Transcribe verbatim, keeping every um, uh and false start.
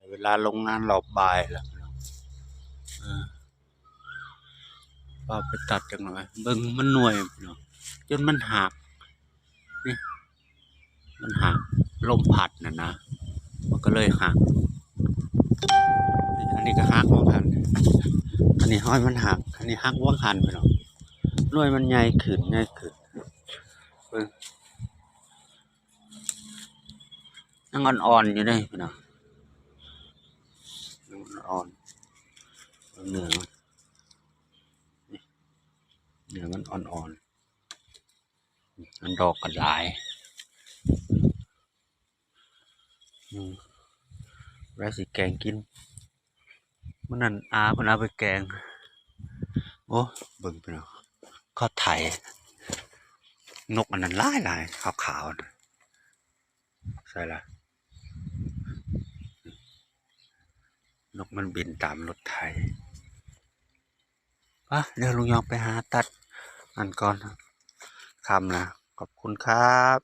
เวลาลงงานรอบบ่ายแล้วพี่น้อง เออ ว่าไปตัดจังหน่อย เบิ่งมันหน่วยพี่น้อง จนมันหัก นี่ มันหัก ลมพัดน่ะนะ มันก็เลยหัก นี่ อันนี้ก็หักเหมือนกัน อันนี้ห้อยมันหัก อันนี้หักวังหันพี่น้อง หน่วยมันใหญ่ขึ้น ใหญ่ขึ้น เบิ่ง ยังอ่อนๆอยู่เด้พี่น้อง ยังอ่อนๆ เบิ่งเนื้อมัน นี่ เนื้อมันอ่อนๆ มันดอกก็หลาย อืม ไว้สิแกงกิน มื้อนั้นอาเพิ่นเอาไปแกง โอ้ เบิ่งพี่น้อง เขาไถ นกอันนั้นหลายๆ ขาวๆ น่ะ ใส่ละ นกมันบินตามรถไถ อ่ะ เดี๋ยวลุงยองไปหาตัดอันก่อน ค่ำแล้ว ขอบคุณครับ